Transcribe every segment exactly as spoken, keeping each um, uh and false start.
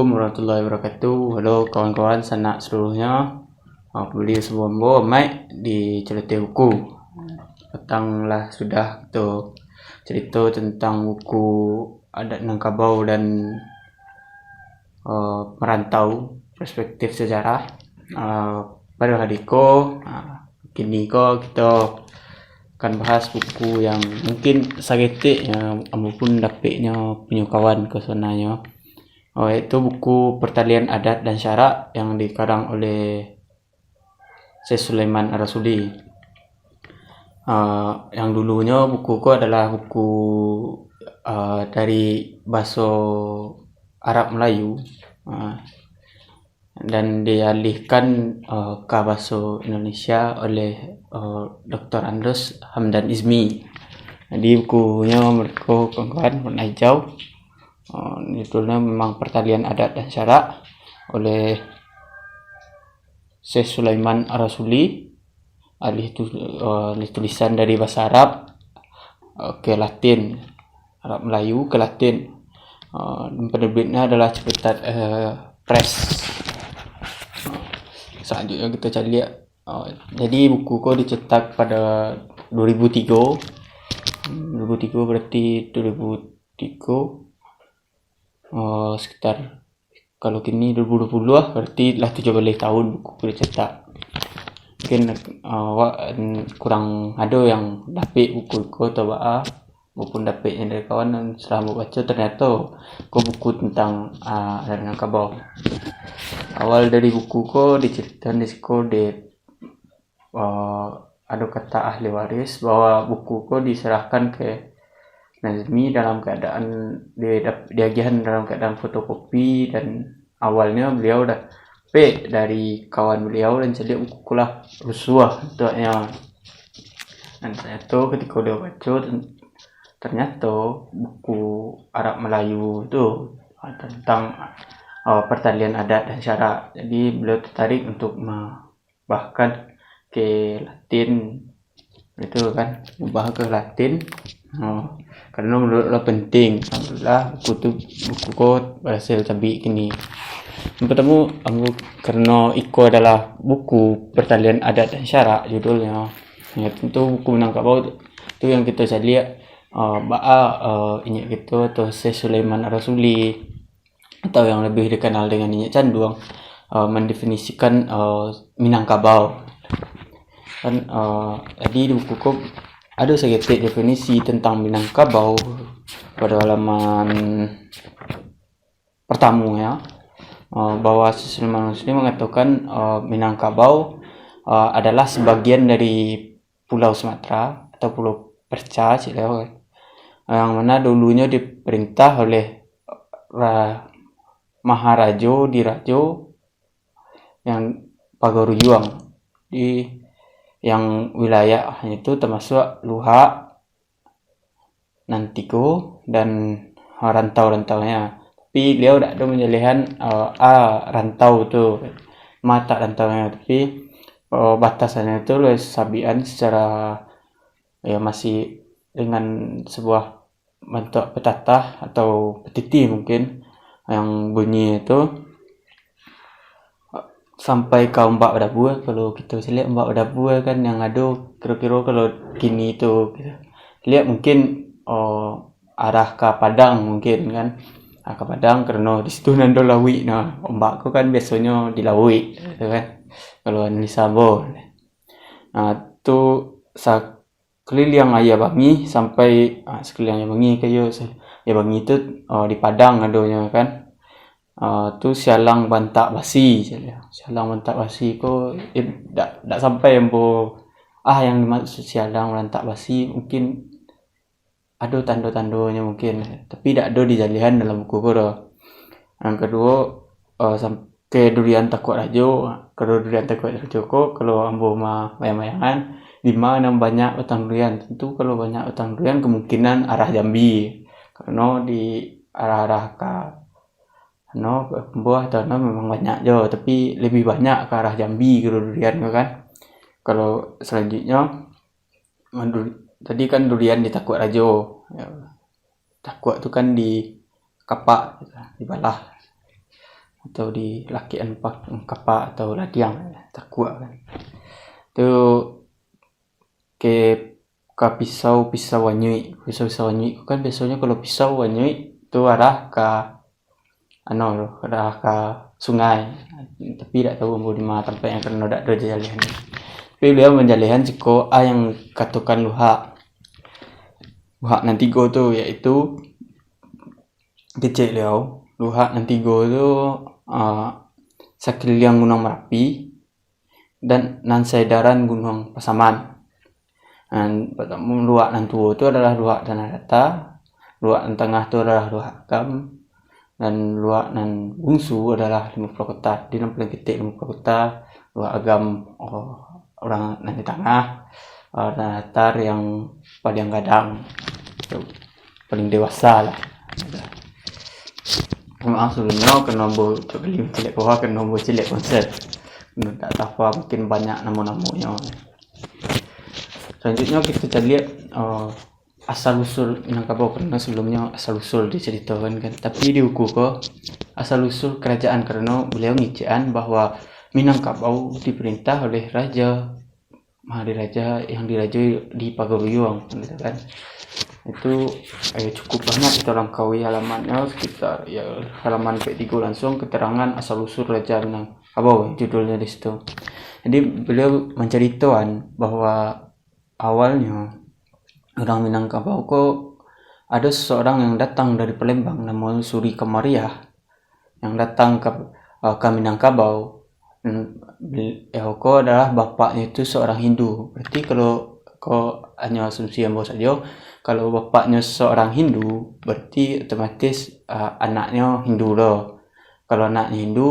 Assalamualaikum warahmatullahi wabarakatuh. Halo kawan-kawan sanak saluruhnyo. Ah, pambali sabuah ambo Maik di Celoteh Buku. Patang lah sudah kito carito tantang buku Adat Minangkabau dan, ah, Merantau, Perspektif Sejarah. Ah, pado hari ko, ah, kini ko kito akan bahas buku yang mungkin saketek, ah, ambo pun dapeknyo punyo kawan ko sabananyo. Oh, yaitu buku Pertalian Adat dan Syarak yang dikarang oleh Syekh Sulaiman Ar-Rasuli. Ah, yang dulunyo buku ko adalah buku, ah, dari bahaso Arab Melayu, ah, dan dialihkan, ah, ka bahaso Indonesia oleh, ah, Doktor Andrus Hamdan Izmi. Jadi bukunyo mereko kawan-kawan warna hijau. Ah, judulnyo memang Pertalian Adat dan Syarak oleh Syekh Sulaiman Ar-Rasuli, alih tu, eh, alih tulisan dari bahasa Arab, eh, ke Latin, Arab Melayu ke Latin. Eh, penerbitnya adalah Ciputat, eh, Press. Eh, selanjutnya kita caliak. Eh, jadi buku ko dicetak pada dua ribu tiga. Hmm, dua ribu tiga berarti dua ribu tiga, eh, sekitar, kalau kini dua ribu dua puluh lah, berarti lah tujuh baleh tahun buku ko dicetak. Mungkin, ah, awak, mm, kurang ado yang dapek buku ko atau baa, maupun dapeknyo dari kawan, dan setelah ambo baco, ternyato ko buku tentang, ah, Adat Minangkabau. Awal dari buku ko dicaritoan di siko dek, ah, ado kata ahli waris bahwa buku ko diserahkan ke Nazmi dalam keadaan di-, diagiahan dalam keadaan fotokopi, dan awalnyo beliau dapek dari kawan beliau dan caliak buku ko lah rusuah untuaknyo. Dan ternyato ketiko beliau baco, ten-, ternyato buku Arab Melayu tu, ah, tentang, ah, pertalian adat dan syarak. Jadi beliau tertarik untuk ma-, bahkan ke Latin, itu kan, ubah ke Latin. Oh, karano menurut lo penting. Alhamdulillah, buku tu, buku ko berhasil tabik kini. Yang pertama, ambo, karano iko adalah buku Pertalian Adat dan Syarak judulnyo. Ya, tentu buku Minangkabau tu, tu yang kito caliak, eh, baa, eh, inyiak kito atau Syekh Sulaiman Ar-Rasuli, atau yang lebih dikenal dengan Inyiak Canduang, eh, mendefinisikan, eh, Minangkabau. Kan, eh, jadi di buku ko ado saketek definisi tentang Minangkabau pada halaman pertamo, ya. Eh, bahwa Syekh Sulaiman Ar-Rasuli mengatakan, eh, Minangkabau, eh, adalah sebagian dari Pulau Sumatera atau Pulau Perca, cik lah, yang mana dulunyo diperintah oleh Ra-, Maharajo Dirajo yang Pagaruyuang di, yang wilayah itu termasuk Luhak, Nantiko, dan rantau-rantaunyo. Tapi beliau dak ado manjalehan, eh, a rantau tu, ma letak rantaunyo, tapi, eh, batasannyo tu lah sabikan secara, ya, masih dengan sebuah bantuak petatah atau petiti mungkin, yang bunyi tu sampai ka Ombak Badabua. Kalau kito caliak Ombak Badabua kan yang ado kiro-kiro kalau kini tu, kito caliak mungkin, oh, arah ka Padang mungkin kan. Ah, ka Padang karano di situ nan ado lauik, nah, ombak ko kan biasonyo di lauik, gitu kan. Kalau analisa ambo. Nah, tu sa-, keliliang Aia Bangi sampai, ah, sekeliling Aia Bangi ka yo, se-, Aia Bangi tu, ah, di Padang adonyo kan. Ah, tu Sialang Bantak Basi, Sialang Bantak Basi ko, eh, dak, dak sampai ambo, ah, yang dimaksud Sialang Bantak Basi, mungkin ado tando-tandonyo mungkin, tapi dak ado dijalehan dalam buku ko doh. Yang kaduo, eh, sam-, ke Durian Takuak Rajo. Kalau Durian Takuak Rajo ko, kalau ambo ma-, bayang-bayangan, di ma nan banyak batang durian. Tentu kalau banyak batang durian, kemungkinan arah Jambi. Karano di arah-arah ka, anu, Kambuah atau anu memang banyak jo, tapi lebih banyak ka arah Jambi kalau durian ko kan. Kalau selanjutnyo, mendu-, tadi kan durian di Takuak Rajo. Ya. Takuak tu kan di kapak, dibalah. atau di lakekan pak-, kapak atau ladiang, takuak kan. Tu ke ka pisau-pisau anyuik. Pisau-pisau anyuik tu kan biasonyo kalau pisau anyuik tu arah ka, anu tu, arah ka sungai. Tapi dak tahu ambo di ma tampaknyo karano dak ado jalehan. Tapi baliau manjalehan siko a yang katokan luhak. Luhak nan tigo tu, yaitu kecek baliau, luhak nan tigo tu, ah, sakuliliang Gunuang Marapi, dan nan saedaran Gunuang Pasaman. Nan partamo, luhak nan tuo tu adalah luhak Tanah Data, luhak nan tangah tu adalah luhak Agam, dan luhak nan bungsu adalah Limo Puluah Kota. Di nan paling ketek Limo Puluah Kota, luhak Agam, oh, urang nan di tangah, ah, Tanah Datar yang paling gadang, paling dewasa lah. Maaf sebelumnyo, karano ambo caliak bawah, karano ambo caliak konsep. Dak tahu, mungkin banyak namo-namonyo. Salanjuiknyo kito caliak, eh, asal usul Minangkabau, karano sebelumnyo asal usul dicaritokan kan. Tapi di buku ko, asal usul kerajaan, karano baliau ngecekan bahwa Minangkabau diperintah oleh raja, maharaja yang dirajoi di Pagaruyuang, gitu kan. Itu, eh, cukup banyak kita langkaui halamannyo, sekitar, ya, halaman ampek tigo langsung keterangan asal usul Raja Minangkabau, judulnyo di situ. Jadi, baliau mancaritokan bahwa awalnyo urang Minangkabau ko ado seseorang yang datang dari Palembang, namonyo Suri Kamariah, yang datang ka, eh, ka Minangkabau. Hmm, bel-, eh, ko adalah bapaknyo tu seorang Hindu. Berarti kalau ko hanyo asumsi ambo sajo, kalau bapaknyo seorang Hindu, berarti otomatis, eh, anaknyo Hindu lo. Kalau anaknyo Hindu,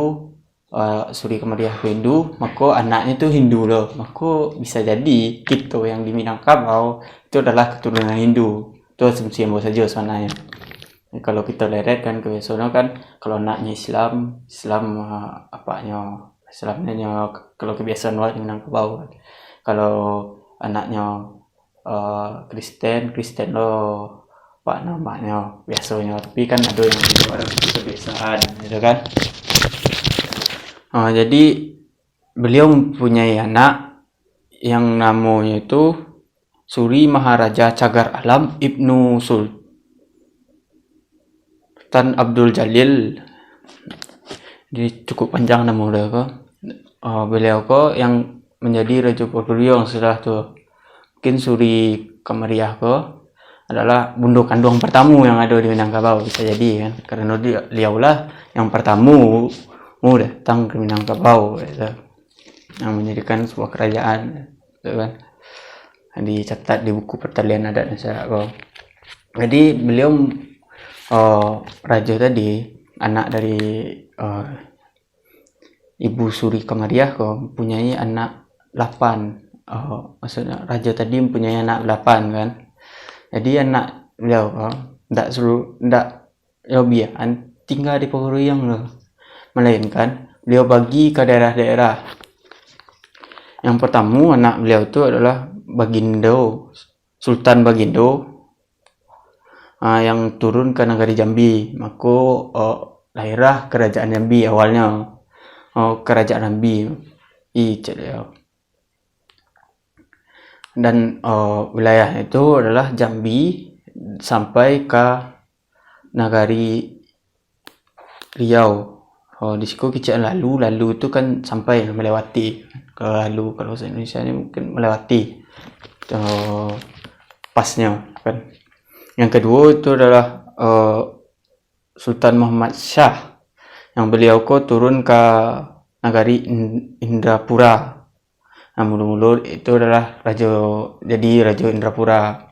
eh, Suri Kamariah tu Hindu, mako anaknyo tu Hindu lo. Mako bisa jadi kito yang di Minangkabau tu adalah keturunan Hindu. Tu asumsi ambo sajo sabananyo. Kalau kito leret kan, kebiasaannyo kan, kalau anaknyo Islam, Islam, eh, apaknyo, Islamnyo, kalau kebiasaan awak di Minangkabau kan. Kalau anaknyo, eh, Kristen, Kristen lo, apak nyo, amaknyo, biasonyo. Tapi kan ado yang di luar itu kebiasaan, gitu kan. Ah, jadi, beliau mempunyai anak yang namonyo itu Suri Maharaja Cagar Alam Ibnu Sultan Abdul Jalil. Jadi, cukup panjang namo beliau ko. Ah, beliau ko yang menjadi Rajo Pagaruyuang setelah tu. Mungkin Suri Kamariah ko adalah bundo kanduang partamo yang ado di Minangkabau, bisa jadi kan. Karano di-, beliau lah yang partamo mu datang ka Minangkabau, gitu. Yang mendirikan sebuah kerajaan, gitu kan. Dicatat di buku Pertalian Adat Masyarakat ko. Jadi, beliau, eh, rajo tadi, anak dari, eh, Ibu Suri Kamariah ko, mempunyai anak lapan. Eh, maksudnyo, rajo tadi mempunyai anak lapan, kan. Jadi, anak beliau ko, ndak selu-, ndak labiahan tingga di Pagaruyuang tu. Melainkan, beliau bagi ka daerah-daerah. Yang partamo, anak beliau tu adalah Bagindo, Sultan Bagindo. Ah, yang turun ka nagari Jambi. Mako, eh, daerah Kerajaan Jambi awalnyo. Oh, Kerajaan Jambi, i, cek baliau. Dan, eh, wilayah itu adalah Jambi sampai ka nagari Riau. Oh, di siko kecek lalu, lalu tu kan sampai, melewati. Kalau lalu, kalau bahasa Indonesia ni mungkin melewati. Eh, pasnyo, kan. Yang kaduo itu adalah, eh, Sultan Muhammad Syah, yang beliau ko turun ka nagari In-, Indrapura. Nah, mulo-mulo itu adalah rajo, jadi Rajo Indrapura.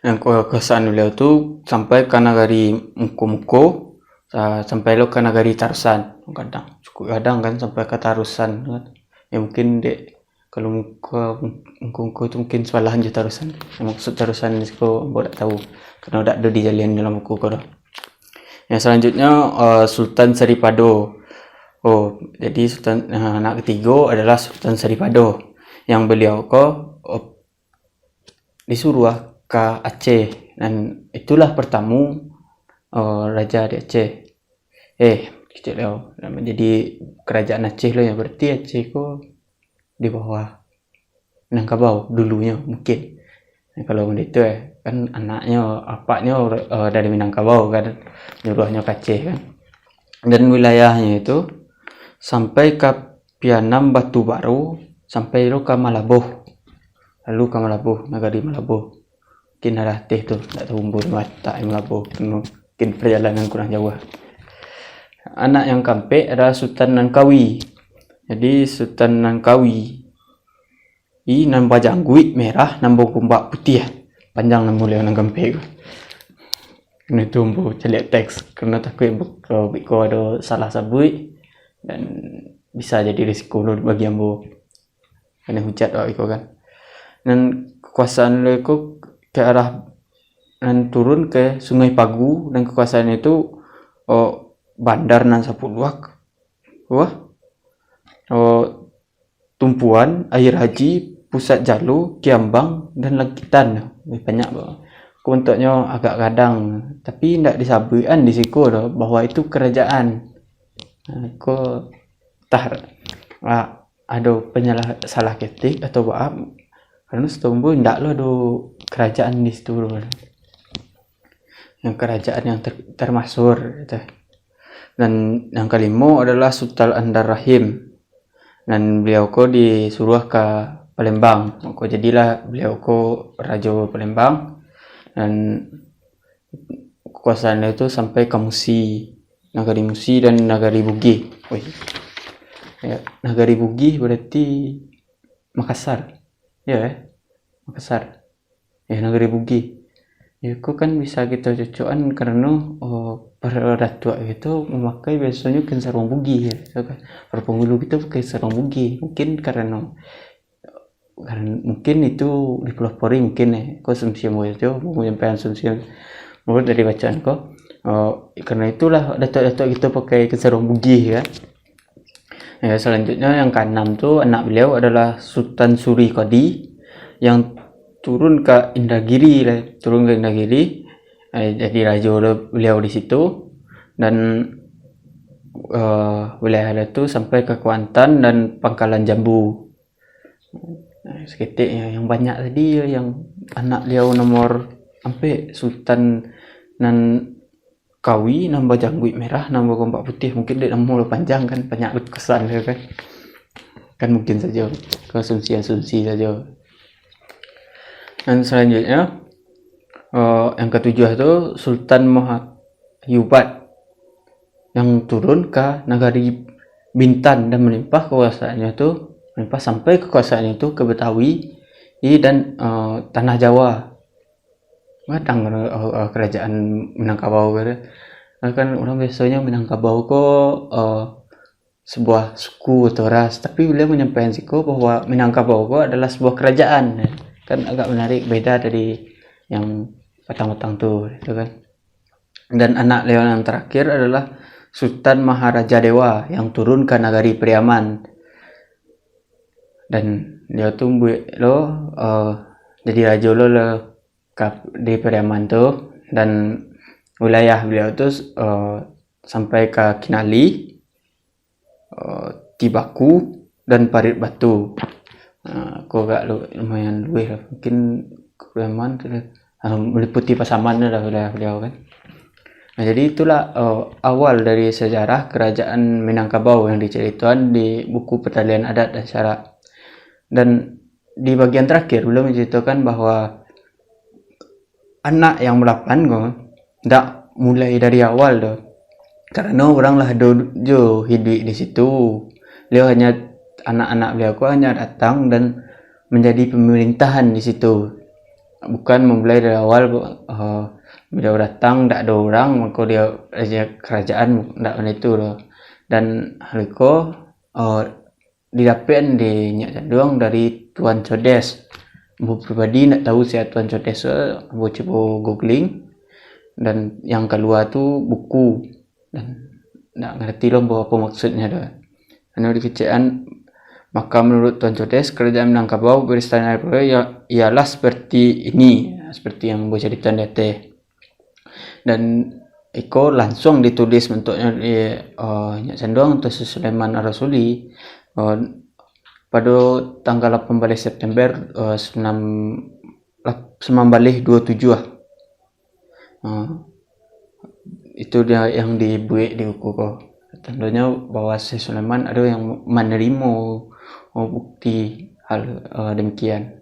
Yang kekuasaan beliau tu sampai ka nagari Muko-Muko, sa-, sampai lo ka nagari Tarusan. Gadang, cukup gadang kan sampai ka Tarusan kan. Ya, mungkin dek, kalau Muko, Muko-Muko tu mungkin sabalahan jo Tarusan. Yang maksud Tarusan di siko ambo dak tahu, karano dak ado dijalian dalam buku ko doh. Yang selanjutnyo, eh, Sultan Saripado. Oh, jadi Sultan, eh, anak ketigo adalah Sultan Saripado. Yang beliau ko, oh, disuruah ka Aceh, dan itulah partamo, eh, raja di Aceh. Eh, kecek Liau. Jadi kerajaan Aceh lo, yang berarti Aceh ko di bawah Minangkabau dulunyo mungkin. Nah, kalau model itu, eh, kan anaknyo, apaknyo, eh, dari Minangkabau kan, nyuruahnyo ka Aceh kan. Dan wilayahnyo itu sampai ka Pianam Batu Baru, sampai lo ka Malaboh. Lalu ka Malaboh, nagari Malaboh. Mungkin arah teh tu, ndak tahu umbo di matak Malaboh. Mungkin perjalanan kurang jauh. Anak yang kaampek adalah Sutan Nangkawi. Jadi Sutan Nangkawi i nan bajangguik merah, nan bagombak putiah. Panjang namo baliau nan kaampek tu. Karano tu ambo caliak teks, karano takuik bu-, kalau biko ado salah sabuik, dan bisa jadi risiko lo bagi ambo kanai hujat awak iko kan. Dan kekuasaan lo iko ke arah, nan turun ke Sungai Pagu, dan kekuasaan itu, oh, Bandar Nan Sapuluah, wah, oh, Tumpuan, Aia Haji, Pusat Jalo, Kiambang, dan Lagitan. Wih, banyak ba. Ko bantuaknyo agak gadang, tapi indak disabuikan di siko doh bahwa itu kerajaan. Nah, ko tah, ah, ado penyalah, salah ketik atau baa, karano satahu ambo indak lo ado kerajaan di situ doh. Yang kerajaan yang ter-, termasyhur gitu. Dan yang kalimo adalah Sutan Andar Rahim. Dan beliau ko disuruah ka Palembang. Mako jadilah beliau ko Rajo Palembang. Dan kekuasaan beliau tu sampai ka Musi, Nagari Musi dan Nagari Bugih. Wih. Ya, Nagari Bugih berarti Makassar. Ya, eh? Makassar. Ya, Nagari Bugih. Ya, ko kan bisa kito cocokan karano, oh, para datuak kito mamakai biasonyo kain saruang Bugih, ya, kan? Para pangulu kito pakai saruang Bugih. Mungkin karano, karano, mungkin itu dipelopori, mungkin, eh, ko asumsi ambo tu, menyampaikan asumsi menurut dari bacaan ko. Oh, karano itulah datuak-datuak kito pakai kain saruang Bugih, kan? Ya, selanjutnya yang keenam tu, anak beliau adalah Sutan Suri Kodi yang turun ka Indragiri lah, turun ka Indragiri, eh, jadi rajo lo beliau di situ, dan, eh, wilayah dia tu sampai ka Kuantan dan Pangkalan Jambu. Nah, saketek yang, yang banyak tadi, ya, yang anak beliau nomor ampek, Sutan Nan Kawi, nan bajangguik merah, nan bagombak putiah. Mungkin dek namo lo panjang kan, banyak lo kesan lo kan. Kan mungkin sajo, asumsi-asumsi sajo. Dan selanjutnya, eh, yang ketujuh tu Sutan Mahayubat yang turun ka Nagari Bintan dan malimpah kekuasaannya tu, malimpah sampai kekuasaannya tu ke Betawi, i, dan, eh, Tanah Jawa. Gadang, eh, eh, kerajaan Minangkabau ko. Kan urang biasonyo Minangkabau ko, eh, sebuah suku atau ras, tapi beliau manyampaikan siko bahwa Minangkabau ko adalah sebuah kerajaan. Kan agak menarik, beda dari yang patang-patang tu, gitu kan. Dan anak beliau yang terakhir adalah Sutan Maharaja Dewa yang turun ka Nagari Pariaman. Dan beliau tu buek lo, eh, jadi rajo lo, lo ka, di Pariaman tu, dan wilayah beliau tu, eh, sampai ka Kinali, eh, Tibaku, dan Parit Batu. Ah, ko agak lu-, lumayan luweh lah. Mungkin Pariaman tu lah, ah, meliputi Pasaman tu lah wilayah beliau kan. Nah, jadi itulah, eh, awal dari sejarah kerajaan Minangkabau yang diceritakan di buku Pertalian Adat dan Syarak. Dan di bagian terakhir, beliau menceritakan bahwa anak yang malapan ko ndak mulai dari awal doh. Karano urang lah ado jo hiduik di situ. Beliau hanya, anak-anak beliau ko hanya datang dan menjadi pemerintahan di situ. Bukan memulai dari awal, eh, beliau datang, ndak ado urang, mako dia raja kerajaan, ndak macam itu doh. Dan hal iko, eh, didapek di Nyiak Canduang dari Tuan Codes. Ambo pribadi ndak tahu sia Tuan Codes tu, ambo cubo googling, dan yang kalua tu buku, dan ndak ngarati lo ambo apo maksudnyo tu. Anu dikecekan, maka menurut Tuan Codes, kerajaan Minangkabau beristana ia-, ialah seperti ini, seperti yang ambo caritokan di ateh. Dan iko lansuang ditulis bantuaknyo di, eh, Nyiak Canduang atau Syekh Sulaiman Ar-Rasuli, eh, pado tanggal lapan baleh September, eh, sambilan, lap-, sambilan baleh duo tujuah lah. Eh, itu dia yang dibuek di buku ko. Tandonyo bahwa Syekh Sulaiman ado yang manarimo, oh, bukti hal, eh, demikian.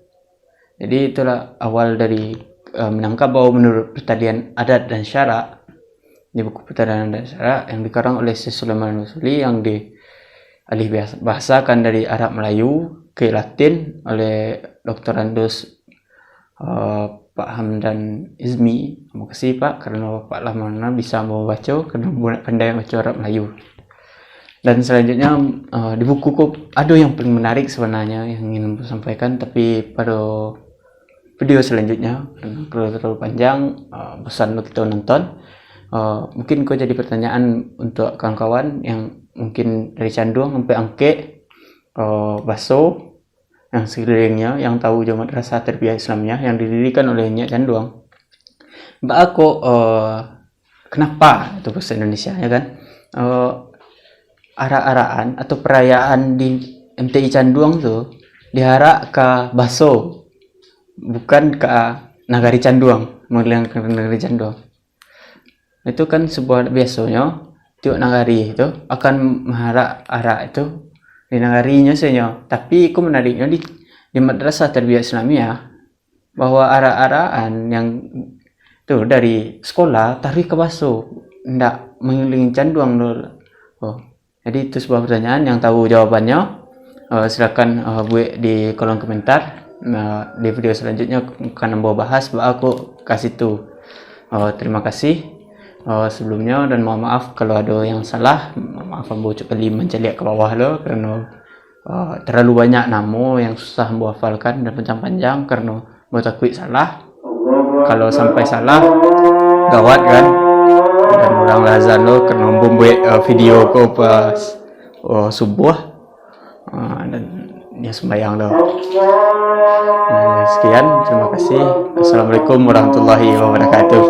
Jadi, itulah awal dari, eh, Minangkabau menurut pertalian adat dan syarak, di buku pertalian adat dan syarak yang dikarang oleh Syekh Sulaiman Ar-Rasuli, yang dialih bahas-, bahasakan dari Arab Melayu ke Latin oleh Doktorandus, eh, Pak Hamdan Izmi. Terima kasih, Pak, karena Bapak lah mana bisa mambaco, karena bukan pandai baco Arab Melayu. Dan selanjutnya, eh, di buku ko ado yang paling menarik sebenarnya yang ingin ambo sampaikan, tapi pado video selanjutnya, karena kalau terlalu panjang, eh, bosan lo kito nonton. Eh, mungkin ko jadi pertanyaan untuk kawan-kawan yang mungkin dari Canduang sampai Angkek, eh, Baso, yang sekelilingnyo, yang tahu jo Madrasah Tarbiyah Islamiah yang didirikan oleh Nyiak Canduang. Baa kok, eh, kenapa itu bahasa Indonesia, ya kan? Eh, arak-arakan atau perayaan di M T I Canduang tu diarak ka Baso, bukan ka Nagari Canduang, mangelilingi Nagari Canduang. Itu kan sebuah, biasonyo tiok nagari tu akan maarak-arak itu di nagarinyo sajo. Tapi iko menariknyo di, di Madrasah Tarbiyah Islamiah, bahwa arak-arakan yang tu dari sekolah taruih ka Baso, ndak mangelilingi Canduang tu. Oh. Jadi, itu sebuah pertanyaan yang tahu jawabannyo, eh, silakan, eh, buek di kolom komentar. Nah, di video selanjutnya akan ambo bahas baa kok ka situ. Eh, terima kasih. Eh, sebelumnya, dan mohon maaf kalau ado yang salah. Maaf, ambo cuk kali mancaliak ka bawah lo, karena, eh, terlalu banyak namo yang susah ambo hafalkan dan panjang-panjang, karena ambo takuik salah. Kalau sampai salah, gawat kan. Dan urang lah azan lo, karena ambo buek, eh, video ko pas, oh, subuh. Ah, dan nyo sumbayang lo. Nah, sekian, terima kasih. Assalamualaikum warahmatullahi wabarakatuh.